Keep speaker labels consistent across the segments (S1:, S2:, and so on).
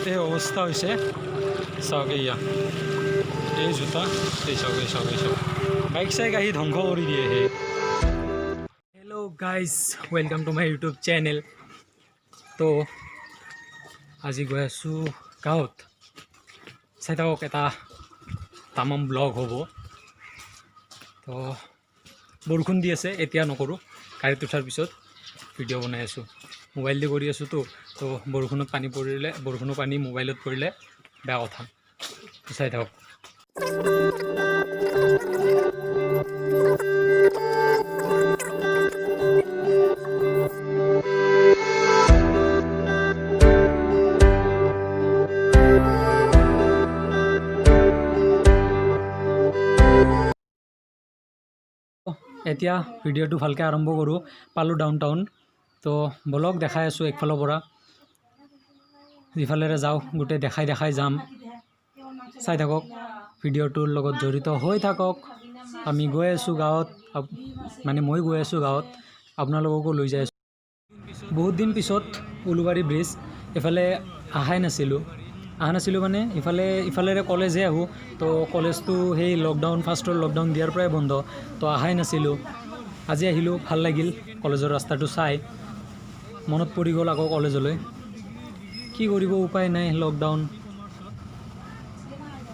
S1: এই অৱস্থা হৈছে। চাওক, এয়া এই জোতা, এই চাওক, এই চাওক, এই চাওক, বাইক চাইক আহি ধ্বংস কৰি দিয়ে। হে, hello guys, welcome to my YouTube channel. তো আজি গৈ আছোঁ গাঁৱত। চাই থাকক, এটা তামাম ব্লগ হ'ব। তো বৰষুণ দি আছে, এতিয়া নকৰোঁ, গাড়ীত উঠাৰ পিছত ভিডিঅ' বনাই আছোঁ। মোবাইল দি কৰি আছোঁতো, তো বৰষুণত পানী পৰিলে, বৰষুণৰ পানী মোবাইলত পৰিলে বেয়া কথা। তো চাই থাকক। এতিয়া ভিডিঅ'টো ভালকৈ আৰম্ভ কৰোঁ। পালোঁ ডাউন টাউন। তো বলক, দেখাই আছোঁ একফালৰ পৰা। যিফালেৰে যাওঁ, গোটেই দেখাই দেখাই যাম। চাই থাকক, ভিডিঅ'টোৰ লগত জড়িত হৈ থাকক। আমি গৈ আছোঁ গাঁৱত, মানে মই গৈ আছোঁ গাঁৱত, আপোনালোককো লৈ যাই আছোঁ। বহুত দিন পিছত উলুবাৰী ব্ৰিজ এইফালে অহাই নাছিলোঁ। অহা নাছিলোঁ মানে ইফালে ইফালেৰে কলেজহে আহোঁ। তো কলেজটো সেই লকডাউন, ফাৰ্ষ্টৰ লকডাউন দিয়াৰ পৰাই বন্ধ, তো অহাই নাছিলোঁ। আজি আহিলোঁ, ভাল লাগিল কলেজৰ ৰাস্তাটো চাই। মনত পৰি গ'ল আকৌ কলেজলৈ। কি কৰিব, উপায় নাই, লকডাউন,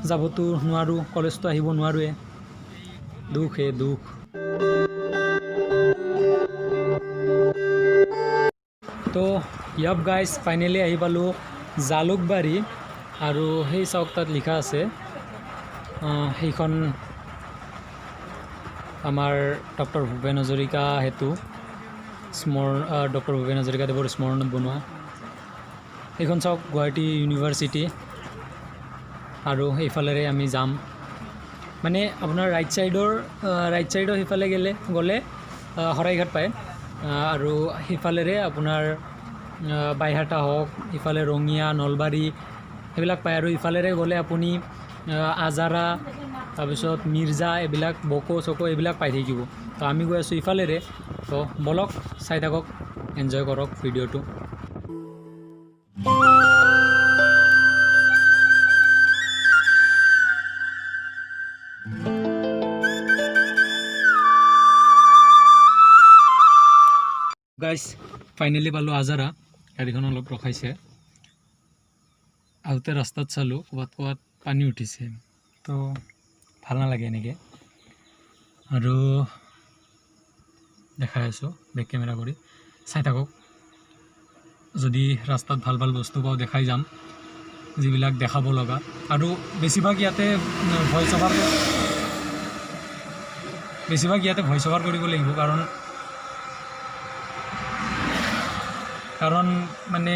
S1: যাবতো নোৱাৰোঁ, কলেজটো আহিব নোৱাৰোঁৱে। দুখ হে দুখ। তো য়াপ গাইজ, ফাইনেলি আহি পালোঁ জালুকবাৰী। আৰু সেই চাওক, তাত লিখা আছে, সেইখন আমাৰ ডক্টৰ ভূপেন হাজৰিকা সেতু, স্মৰণ, ডক্টৰ ভূপেন হাজৰিকাদেৱৰ স্মৰণত বনোৱা। সেইখন চাওক, গুৱাহাটী ইউনিভাৰ্চিটি। আৰু সেইফালেৰে আমি যাম। মানে আপোনাৰ ৰাইট ছাইডৰ সেইফালে গ'লে শৰাইঘাট পায় আৰু সিফালেৰে আপোনাৰ বাইহাটা হওক, ইফালে ৰঙিয়া, নলবাৰী সেইবিলাক পায়। আৰু ইফালেৰে গ'লে আপুনি আজাৰা, তাৰপিছত মিৰ্জা, এইবিলাক বকো চকো এইবিলাক পাই থাকিব। তো আমি গৈ আছোঁ ইফালেৰে। তো বলক, চাই থাকক, এনজয় কৰক ভিডিঅ'টো। গাইজ, ফাইনেলি পালোঁ আজাৰা। গাড়ীখন অলপ ৰখাইছে। আহোঁতে ৰাস্তাত চালোঁ, ক'ৰবাত ক'ৰবাত পানী উঠিছে, তো ভাল নালাগে এনেকৈ। আৰু দেখাই আছোঁ বেক কেমেৰা কৰি, চাই থাকক। যদি ৰাস্তাত ভাল ভাল বস্তু পাওঁ, দেখাই যাম, যিবিলাক দেখাব লগা। আৰু বেছিভাগ ইয়াতে ভইচ অভাৰ কৰিব লাগিব, কাৰণ মানে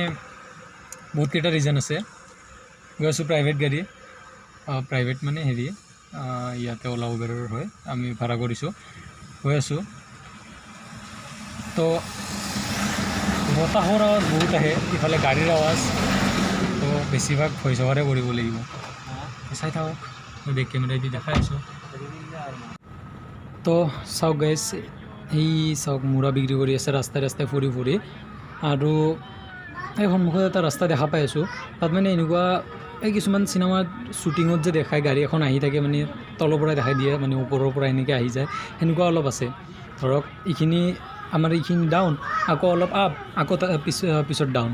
S1: বহুতকেইটা ৰিজন আছে। গৈ আছোঁ প্ৰাইভেট গাড়ী, প্ৰাইভেট মানে হেৰি, ইয়াতে অ'লা উবেৰৰ হয়, আমি ভাড়া কৰিছোঁ, গৈ আছোঁ। তো বতাহৰ আৱাজ বহুত আহে, ইফালে গাড়ীৰ আৱাজ, তো বেছিভাগ ভইচ অভাৰে কৰিব লাগিব। চাই থাকক, মই বেক কেমেৰাই দি দেখাই আছোঁ। তো চাওক গাইজ, এই চাওক, মূৰা বিক্ৰী কৰি আছে ৰাস্তাই ৰাস্তাই ফুৰি ফুৰি। আৰু এই সন্মুখত এটা ৰাস্তা দেখা পাই আছোঁ। তাত মানে এনেকুৱা এই কিছুমান চিনেমাত শ্বুটিঙত যে দেখায়, গাড়ী এখন আহি থাকে, মানে তলৰ পৰা দেখাই দিয়ে, মানে ওপৰৰ পৰা এনেকৈ আহি যায়, সেনেকুৱা অলপ আছে। ধৰক এইখিনি আমাৰ এইখিনি ডাউন, আকৌ অলপ আপ, আকৌ তাৰ পিছত ডাউন,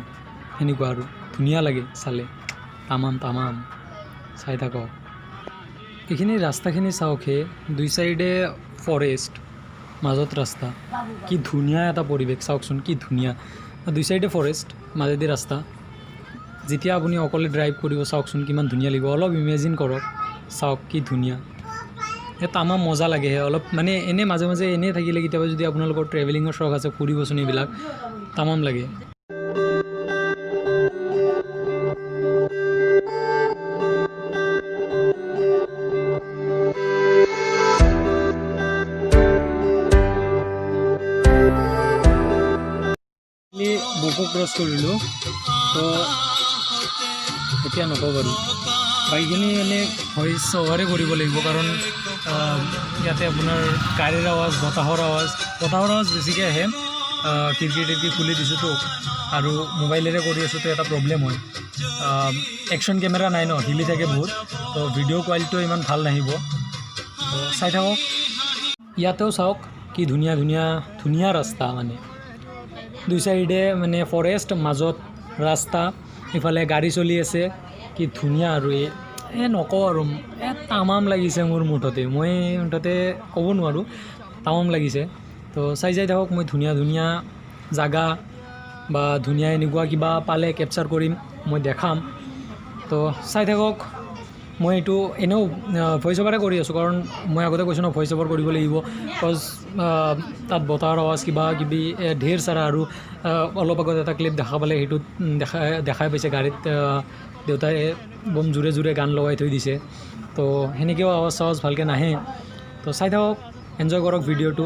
S1: সেনেকুৱা। আৰু ধুনীয়া লাগে চালে, তামাম তামাম। চাই থাকক। এইখিনি ৰাস্তাখিনি চাওক হে, দুই চাইডে ফৰেষ্ট, মাজত ৰাস্তা। কি ধুনীয়া এটা পৰিৱেশ, চাওকচোন, কি ধুনীয়া। দুই চাইডে ফৰেষ্ট, মাজেদি ৰাস্তা। যেতিয়া আপুনি অকলে ড্ৰাইভ কৰিব, চাওকচোন কিমান ধুনীয়া লাগিব। অলপ ইমেজিন কৰক, চাওক কি ধুনীয়া। এই তামাম মজা লাগে হে। অলপ মানে এনেই মাজে মাজে এনেই থাকিলে কেতিয়াবা যদি আপোনালোকৰ ট্ৰেভেলিঙৰ চখ আছে, ফুৰিবচোন এইবিলাক, তামাম লাগে। বকো ক্ৰছ কৰিলোঁ। তো এতিয়া নকওঁ বাৰু, বাকীখিনি এনে ভইচ অভাৰে কৰিব লাগিব, কাৰণ ইয়াতে আপোনাৰ গাড়ীৰ আৱাজ, বতাহৰ আৱাজ, বতাহৰ আৱাজ বেছিকৈ আহে। খিৰিকী টিৰকি খুলি দিছোঁতো আৰু মোবাইলেৰে কৰি আছোঁ, তো এটা প্ৰব্লেম হয়। একশ্যন কেমেৰা নাই ন, হিলি থাকে বহুত, তো ভিডিঅ' কোৱালিটিও ইমান ভাল নাহিব। তো চাই থাকক। ইয়াতেও চাওক কি ধুনীয়া ধুনীয়া ধুনীয়া ৰাস্তা, মানে দুই চাইডে মানে ফৰেষ্ট, মাজত ৰাস্তা, ইফালে গাড়ী চলি আছে। কি ধুনীয়া আৰু এই এই নকওঁ আৰু, এ তামাম লাগিছে মোৰ। মুঠতে মই মুঠতে ক'ব নোৱাৰোঁ, তামাম লাগিছে। তো চাই যাই থাকক। মই ধুনীয়া ধুনীয়া জাগা বা ধুনীয়া এনেকুৱা কিবা পালে কেপচাৰ কৰিম, মই দেখাম। তো চাই থাকক। মই এইটো এনেও ভইচ অভাৰে কৰি আছোঁ, কাৰণ মই আগতে কৈছোঁ ন, ভইচ অভাৰ কৰিব লাগিব, কজ তাত বতাহৰ আৱাজ কিবা কিবি ঢেৰ চাৰা। আৰু অলপ আগত এটা ক্লিপ দেখা পালে, সেইটোত দেখাই পাইছে, গাড়ীত দেউতাই বম জোৰে জোৰে গান লগাই থৈ দিছে। তো সেনেকৈও আৱাজ চাৱাজ ভালকৈ নাহে। তো চাই থাকক, এনজয় কৰক ভিডিঅ'টো।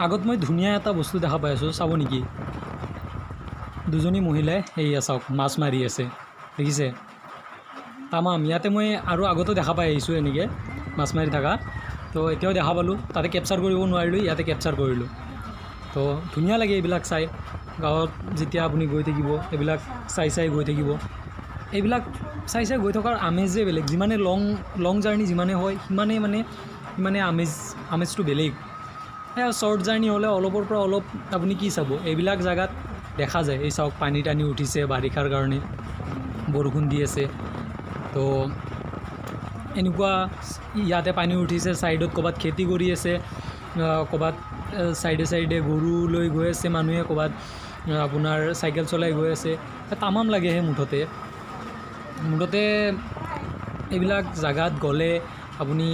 S1: আগত মই ধুনীয়া এটা বস্তু দেখা পাই আছোঁ, চাব নেকি? দুজনী মহিলাই, এইয়া চাওক, মাছ মাৰি আছে, দেখিছে? তামাম। ইয়াতে মই আৰু আগতো দেখা পাই আহিছোঁ এনেকৈ মাছ মাৰি থকা। তো এতিয়াও দেখা পালোঁ। তাতে কেপচাৰ কৰিব নোৱাৰিলোঁ, ইয়াতে কেপচাৰ কৰিলোঁ। তো ধুনীয়া লাগে এইবিলাক চাই। গাঁৱত যেতিয়া আপুনি গৈ থাকিব, এইবিলাক চাই চাই গৈ থাকিব। এইবিলাক চাই চাই গৈ থকাৰ আমেজেই বেলেগ। যিমানে লং লং জাৰ্ণি যিমানে হয়, সিমানেই মানে সিমানে আমেজটো বেলেগ। সেয়া শ্বৰ্ট জাৰ্ণি হ'লে অলপৰ পৰা অলপ আপুনি কি চাব, এইবিলাক জেগাত দেখা যায়। এই চাওক, পানী টানী উঠিছে বাৰিষাৰ কাৰণে, বৰষুণ দি আছে। তো এনেকুৱা ইয়াতে পানী উঠিছে, ছাইডত ক'ৰবাত খেতি কৰি আছে, ক'ৰবাত ছাইডে ছাইডে গৰু লৈ গৈ আছে মানুহে, ক'ৰবাত আপোনাৰ চাইকেল চলাই গৈ আছে। তামাম লাগেহে। মুঠতে মুঠতে এইবিলাক জেগাত গ'লে আপুনি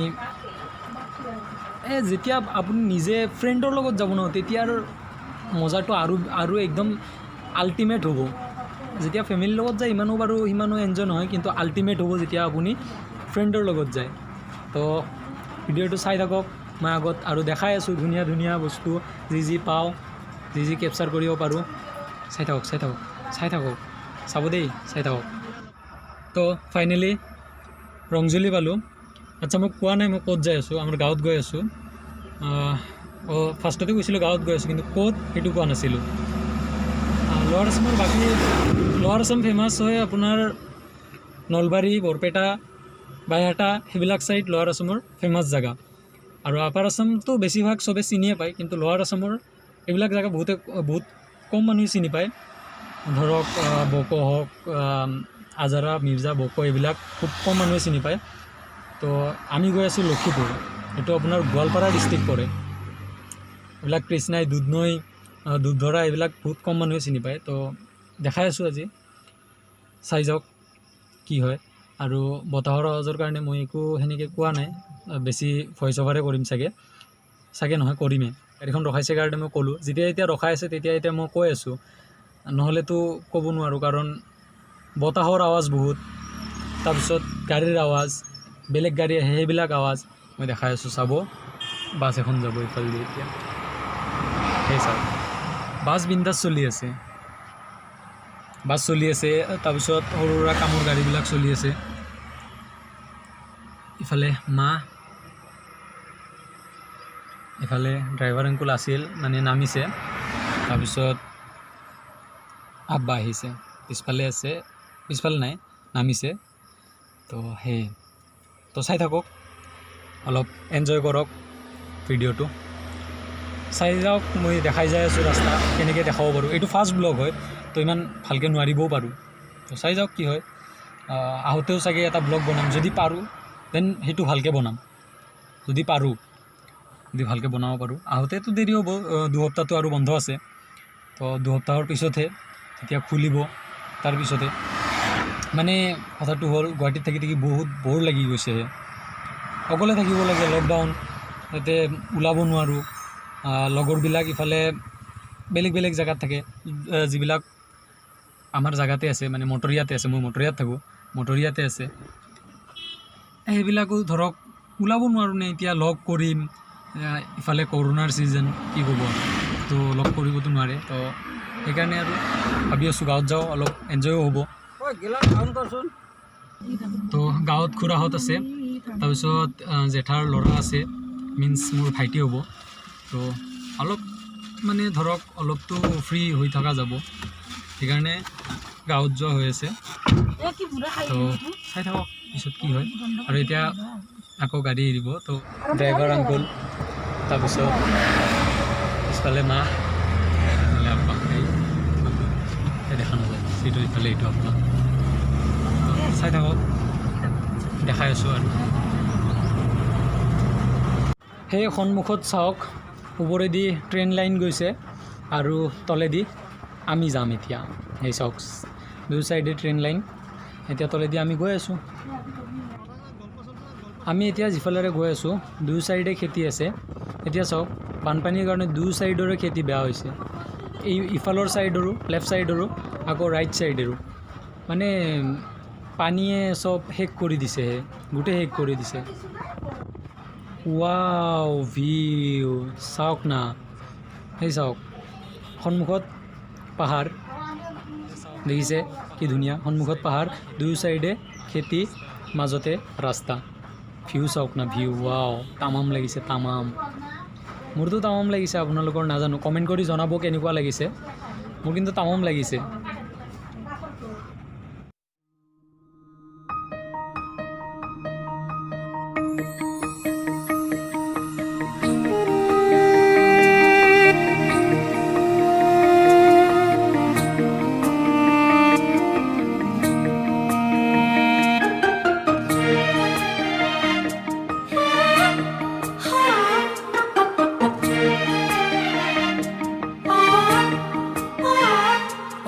S1: যেতিয়া আপুনি নিজে ফ্ৰেণ্ডৰ লগত যাব ন, তেতিয়াৰ মজাটো আৰু একদম আল্টিমেট হ'ব। যেতিয়া ফেমিলিৰ লগত যায়, ইমানো বাৰু সিমানো এনজয় নহয়, কিন্তু আল্টিমেট হ'ব যেতিয়া আপুনি ফ্ৰেণ্ডৰ লগত যায়। তো ভিডিঅ'টো চাই থাকক। মই আগত আৰু দেখাই আছোঁ ধুনীয়া ধুনীয়া বস্তু, যি যি পাওঁ, যি যি কেপচাৰ কৰিব পাৰোঁ। চাই থাকক, চাই থাকক, চাই থাকক, চাব দেই, চাই থাকক। তো ফাইনেলি ৰংজুলি পালোঁ। আচ্ছা, মই কোৱা নাই মই ক'ত যাই আছোঁ। আমাৰ গাঁৱত গৈ আছোঁ। অঁ, ফাৰ্ষ্টতে কৈছিলোঁ গাঁৱত গৈ আছোঁ, কিন্তু ক'ত সেইটো কোৱা নাছিলোঁ। লোৱাৰ আছামৰ, বাকী লোৱাৰ আছাম ফেমাছ হয় আপোনাৰ নলবাৰী, বৰপেটা, বাইহাটা, সেইবিলাক ছাইড লোৱাৰ আছামৰ ফেমাছ জেগা। আৰু আপাৰ আছামটো বেছিভাগ চবে চিনিয়ে পায়, কিন্তু লোৱাৰ আছামৰ এইবিলাক জেগা বহুত কম মানুহে চিনি পায়। ধৰক বকো হওক, আজাৰা, মিৰ্জা, বকো, এইবিলাক খুব কম মানুহে চিনি পায়। তো আমি গৈ আছোঁ লক্ষীপুৰ, এইটো আপোনাৰ গোৱালপাৰা ডিষ্ট্ৰিক্ট পৰে। এইবিলাক কৃষ্ণাই, দুধনৈ, দুধধৰা, এইবিলাক বহুত কম মানুহে চিনি পায়। তো দেখাই আছোঁ আজি, চাই যাওক কি হয়। আৰু বতাহৰ আৱাজৰ কাৰণে মই একো সেনেকৈ কোৱা নাই, বেছি ভইচ অভাৰে কৰিম চাগে, চাগে নহয়, কৰিমেই। গাড়ীখন ৰখাইছে কাৰণে মই ক'লোঁ। যেতিয়া এতিয়া ৰখাই আছে তেতিয়া এতিয়া মই কৈ আছোঁ, নহ'লেতো ক'ব নোৱাৰোঁ, কাৰণ বতাহৰ আৱাজ বহুত, তাৰপিছত গাড়ীৰ আৱাজ, বেলেগ গাড়ী আহে, সেইবিলাক আৱাজ। মই দেখাই আছোঁ, চাব। বাছ এখন যাব ইফালেদি এতিয়া। সেই চাওক, বাছ বিন্দাছ চলি আছে, বাছ চলি আছে। তাৰপিছত সৰু সুৰা কামৰ গাড়ীবিলাক চলি আছে। ইফালে মা, ইফালে ড্ৰাইভাৰ আংকুল আছিল, মানে নামিছে। তাৰপিছত আব্বা আহিছে, পিছফালে আছে, পিছফালে নাই, নামিছে। তো সেই তো চাই থাকক, অলপ এনজয় কৰক ভিডিঅ'টো, চাই যাওক। মই দেখাই যাই আছোঁ ৰাস্তা, কেনেকৈ দেখাব পাৰোঁ। এইটো ফাৰ্ষ্ট ব্লগ হয়, তো ইমান ভালকৈ নোৱাৰিবও পাৰোঁ। তো চাই যাওক কি হয়। আহোঁতেও চাগে এটা ব্লগ বনাম যদি পাৰোঁ, then সেইটো ভালকৈ বনাম যদি পাৰোঁ, যদি ভালকৈ বনাব পাৰোঁ। আহোঁতেতো দেৰি হ'ব, 2 সপ্তাহটো আৰু বন্ধ আছে। তো 2 সপ্তাহৰ পিছতহে যেতিয়া খুলিব, তাৰপিছতে। মানে কথাটো হ'ল, গুৱাহাটীত থাকি থাকি বহুত ব'ৰ লাগি গৈছে। অকলে থাকিব লাগে, লকডাউন, তাতে ওলাব নোৱাৰোঁ। লগৰবিলাক ইফালে বেলেগ বেলেগ জেগাত থাকে, যিবিলাক আমাৰ জেগাতে আছে, মানে মটৰীয়াতে আছে, মই মটৰীয়াত থাকোঁ, মটৰীয়াতে আছে, সেইবিলাকো ধৰক ওলাব নোৱাৰোঁ নে এতিয়া লগ কৰিম। ইফালে কৰোণাৰ ছিজন, কি ক'ব আৰু, তো লগ কৰিবতো নোৱাৰে। তো সেইকাৰণে আৰু ভাবি আছোঁ গাঁৱত যাওঁ, অলপ এনজয়ো হ'ব। তো গাঁৱত খুৰাহঁত আছে, তাৰপিছত জেঠাৰ ল'ৰা আছে, মিনছ মোৰ ভাইটি হ'ব। তো অলপ মানে ধৰক অলপতো ফ্ৰী হৈ থকা যাব, সেইকাৰণে গাঁৱত যোৱা হৈ আছে। তো চাই থাকক পিছত কি হয়। আৰু এতিয়া আকৌ গাড়ী এৰিব। তো ড্ৰাইভাৰ আংকুল, তাৰপিছত পিছফালে মা, ইফালে আব্বা। এই দেখা নাযায় চিটো, ইফালে এইটো আব্বা। তো চাই থাকক, দেখাই আছোঁ। আৰু সেই সন্মুখত চাওক, ওপৰেদি ট্ৰেইন লাইন গৈছে আৰু তলেদি আমি যাম এতিয়া। সেই চাওক, দুই চাইডে ট্ৰেইন লাইন, এতিয়া তলেদি আমি গৈ আছোঁ। আমি এতিয়া যিফালেৰে গৈ আছোঁ, দুয়ো চাইডে খেতি আছে। এতিয়া চাওক, বানপানীৰ কাৰণে দুয়ো চাইডৰে খেতি বেয়া হৈছে। এই ইফালৰ চাইডৰো, লেফ্ট চাইডৰো, আকৌ ৰাইট চাইডেৰো, মানে পানীয়ে চব শেষ কৰি দিছে, গোটেই শেষ কৰি দিছে। ৱাও, ভিউ চাওক না। সেই চাওক, সন্মুখত পাহাৰ দেখিছে, কি ধুনীয়া! সন্মুখত পাহাৰ, দুয়ো চাইডে খেতি, মাজতে ৰাস্তা। ভিউ চাওক না, ভিউ, ৱাও, তামাম লাগিছে, তামাম। মোৰতো তামাম লাগিছে, আপোনালোকৰ নাজানো, কমেণ্ট কৰি জনাব কেনেকুৱা লাগিছে। মোৰ কিন্তু তামাম লাগিছে।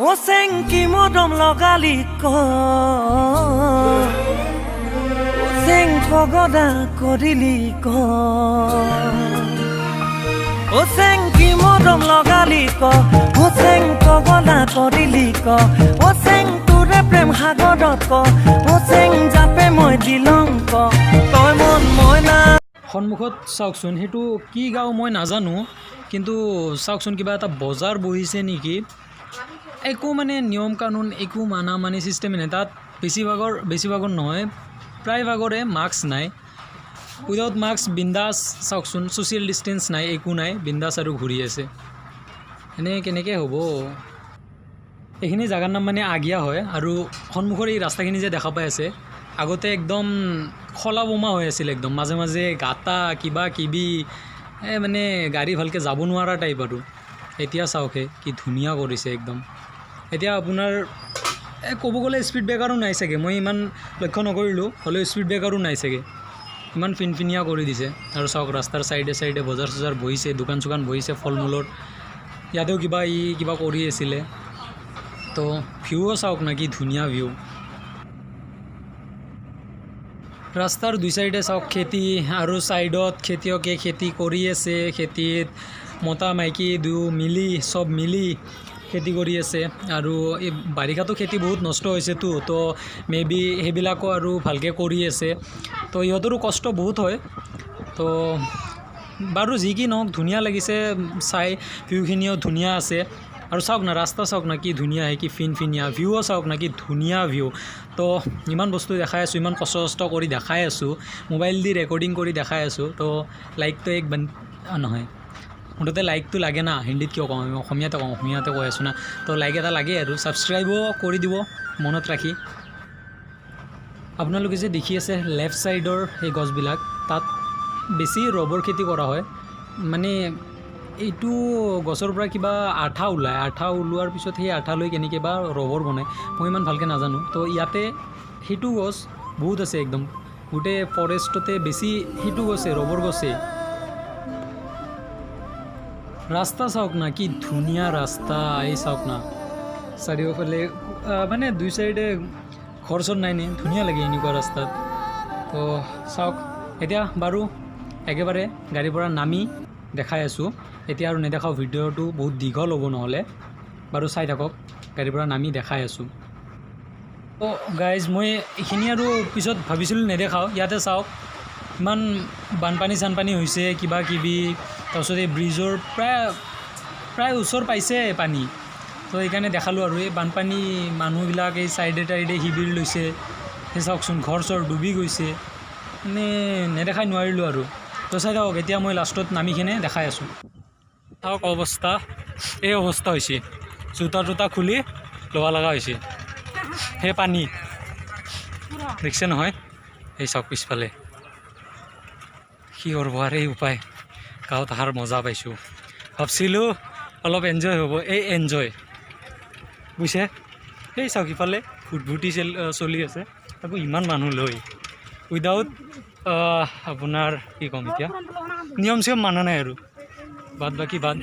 S2: অ চেংকি মদম লগালি ক, চেং পগদা কৰিলি ক, অ চেংকি মদম লগালি ক, অ চেং পগদা কৰিলি ক, অ চেং তোৰে প্ৰেম সাগৰত ক, অ চেং জাপে মই দিলং ক, তই মন মই না।
S1: সন্মুখত চাওকচোন, সেইটো কি গাঁও মই নাজানো, কিন্তু চাওকচোন, কিবা এটা বজাৰ বহিছে নেকি। একো মানে নিয়ম কানুন একো মানা মানি চিষ্টেমেই নাই তাত। বেছিভাগৰ নহয়, প্ৰায়ভাগৰে মাস্ক নাই। উইদাউট মাস্ক বিন্দাছ চাওকচোন, ছ'চিয়েল ডিষ্টেঞ্চ নাই, একো নাই, বিন্দাছ আৰু ঘূৰি আছে। এনেই কেনেকৈ হ'ব? এইখিনি জেগাৰ নাম মানে আগিয়া হয়। আৰু সন্মুখৰ এই ৰাস্তাখিনি যে দেখা পাই আছে, আগতে একদম খলা বমা হৈ আছিল, একদম মাজে মাজে গাতা কিবা কিবি, এই মানে গাড়ী ভালকৈ যাব নোৱাৰা টাইপ। আৰু এতিয়া চাওকহে, কি ধুনীয়া কৰিছে একদম। এতিয়া আপোনাৰ এই ক'ব গ'লে স্পীড ব্ৰেকাৰো নাই চাগে, মই ইমান লক্ষ্য নকৰিলোঁ, হ'লেও স্পীড ব্ৰেকাৰো নাই চাগে, ইমান ফিনফিনীয়া কৰি দিছে। আৰু চাওক, ৰাস্তাৰ চাইডে চাইডে বজাৰ চজাৰ বহিছে, দোকান চোকান বহিছে ফল মূলৰ। ইয়াতেও কিবা ই কিবা কৰি আছিলে। তো ভিউও চাওক না, কি ধুনীয়া ভিউ! ৰাস্তাৰ দুই চাইডে চাওক খেতি, আৰু ছাইডত খেতিয়কে খেতি কৰি আছে। খেতিত মতা মাইকী দুয়ো মিলি, চব মিলি খেতি কৰি আছে। আৰু এই বাৰিষাতো খেতি বহুত নষ্ট হৈছেতো, তো মে বি সেইবিলাকো আৰু ভালকৈ কৰি আছে। তো ইহঁতৰো কষ্ট বহুত হয়। তো বাৰু যি কি নহওক, ধুনীয়া লাগিছে চাই, ভিউখিনিও ধুনীয়া আছে। আৰু চাওক না, ৰাস্তা চাওক না, কি ধুনীয়া, কি ফিনফিনীয়া। ভিউও চাওক না, কি ধুনীয়া ভিউ! তো ইমান বস্তু দেখাই আছোঁ, ইমান কষ্ট চষ্ট কৰি দেখাই আছোঁ, মোবাইল দি ৰেকৰ্ডিং কৰি দেখাই আছোঁ, তো লাইকটো এক বন নহয়, মুঠতে লাইকটো লাগে না। হিন্দীত কিয় কওঁ? আমি অসমীয়াতে কওঁ, অসমীয়াতে কৈ আছোঁ না। তো লাইক এটা লাগে আৰু ছাবস্ক্ৰাইবো কৰি দিব মনত ৰাখি। আপোনালোকে যে দেখি আছে লেফ্ট ছাইডৰ সেই গছবিলাক, তাত বেছি ৰবৰ খেতি কৰা হয়। মানে এইটো গছৰ পৰা কিবা আঠা ওলায়, আঠা ওলোৱাৰ পিছত সেই আঠা লৈ কেনেকৈ বা ৰবৰ বনায়, মই ইমান ভালকৈ নাজানো। তো ইয়াতে সেইটো গছ বহুত আছে, একদম গোটেই ফৰেষ্টতে বেছি সেইটো গছে, ৰবৰ গছে। ৰাস্তা চাওক না, কি ধুনীয়া ৰাস্তা! এই চাওক না, চাৰিওফালে মানে দুই চাইডে ঘৰ চৰ নাই নে, ধুনীয়া লাগে এনেকুৱা ৰাস্তাত। তো চাওক। এতিয়া বাৰু একেবাৰে গাড়ীৰ পৰা নামি দেখাই আছোঁ। এতিয়া আৰু নেদেখাওঁ, ভিডিঅ'টো বহুত দীঘল হ'ব নহ'লে। বাৰু চাই থাকক, গাড়ীৰ পৰা নামি দেখাই আছোঁ। অ' গাইজ, মই এইখিনি আৰু পিছত ভাবিছিলোঁ নেদেখাওঁ। ইয়াতে চাওক, ইমান বানপানী চানপানী হৈছে, কিবা কিবি। তাৰপিছত এই ব্ৰিজৰ প্ৰায় প্ৰায় ওচৰ পাইছে পানী, তো সেইকাৰণে দেখালোঁ। আৰু এই বানপানী, মানুহবিলাক এই চাইডে টাইডে শিবিৰ লৈছে। সেই চাওকচোন, ঘৰ চৰ ডুবি গৈছে। মানে নেদেখাই নোৱাৰিলোঁ আৰু। তো চাই থাকক, এতিয়া মই লাষ্টত নামি কিনে দেখাই আছোঁ। চাওক অৱস্থা, এই অৱস্থা হৈছে। জোতা তোতা খুলি ল'ব লগা হৈছে। সেই পানী দেখিছে নহয়? এই চাওক পিছফালে। কি কৰিব আৰু, এই উপায়। গাঁৱত অহাৰ মজা পাইছোঁ। ভাবছিলোঁ অলপ এনজয় হ'ব, এই এনজয় বুজিছে। এই চাওক, ইফালে ভুটভুটি চলি আছে। তাকো ইমান মানুহ লৈ, উইদাউট আপোনাৰ কি ক'ম এতিয়া, নিয়ম চিয়ম মানা নাই আৰু। বাদ বাকী বাদ।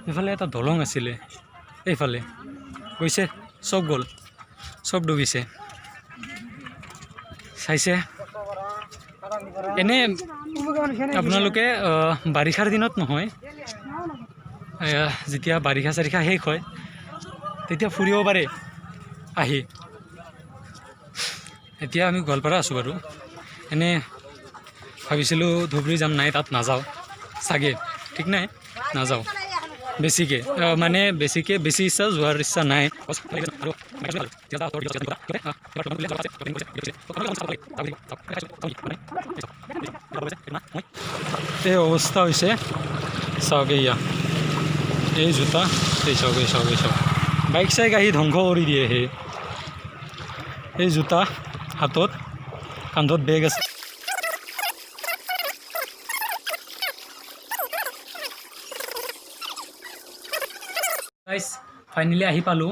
S1: এইফালে এটা দলং আছিলে, এইফালে গৈছে, চব গ'ল, চব ডুবিছে। চাইছে। এনে আপোনালোকে বাৰিষাৰ দিনত নহয়, যেতিয়া বাৰিষা চাৰিষা শেষ হয়, তেতিয়া ফুৰিব পাৰে আহি। এতিয়া আমি গোৱালপাৰা আছোঁ বাৰু। এনে ভাবিছিলোঁ ধুবুৰী যাম, নাই, তাত নাযাওঁ চাগে, ঠিক নাই, নাযাওঁ বেছিকৈ। মানে বেছিকৈ বেছি ইচ্ছা যোৱাৰ ইচ্ছা নাই। এই অৱস্থা হৈছে, চাওক। এইয়া এই জোতা, এই চাওক, এই চাওক, এই চাওক। বাইক চাইক আহি ধ্বংস কৰি দিয়ে। সেই এই জোতা হাতত, কান্ধত বেগ আছে। গাইছ, ফাইনেলি আহি পালোঁ।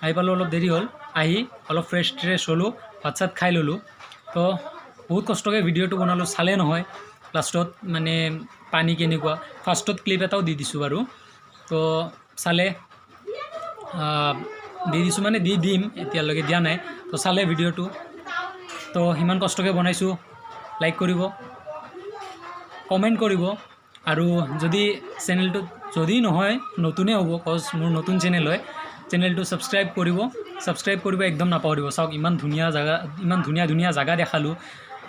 S1: আহি পালোঁ, অলপ দেৰি হ'ল। আহি অলপ ফ্ৰেছ ট্ৰেছ হ'লোঁ, ভাত চাত খাই ল'লোঁ। তো বহুত কষ্টকৈ ভিডিঅ'টো বনালোঁ। চালে নহয় লাষ্টত মানে পানী কেনেকুৱা। ফাৰ্ষ্টত ক্লিপ এটাও দি দিছোঁ বাৰু। তো চালে দি দিছোঁ, মানে দি দিম, এতিয়ালৈকে দিয়া নাই। তো চালে ভিডিঅ'টো, তো সিমান কষ্টকৈ বনাইছোঁ, লাইক কৰিব, কমেণ্ট কৰিব। আৰু যদি চেনেলটোত যদি নহয়, নতুনেই হ'ব, কজ মোৰ নতুন চেনেল হয়, চেনেলটো ছাবস্ক্ৰাইব কৰিব। ছাবস্ক্ৰাইব কৰিব একদম নাপাহৰিব। চাওক, ইমান ধুনীয়া জেগা, ইমান ধুনীয়া ধুনীয়া জেগা দেখালোঁ,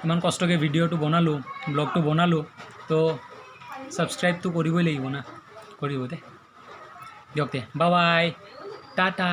S1: ইমান কষ্টকৈ ভিডিঅ'টো বনালোঁ, ব্লগটো বনালোঁ, তো ছাবস্ক্ৰাইবটো কৰিবই লাগিব না? কৰিব দে, দিয়ক দে। Bye bye, tata.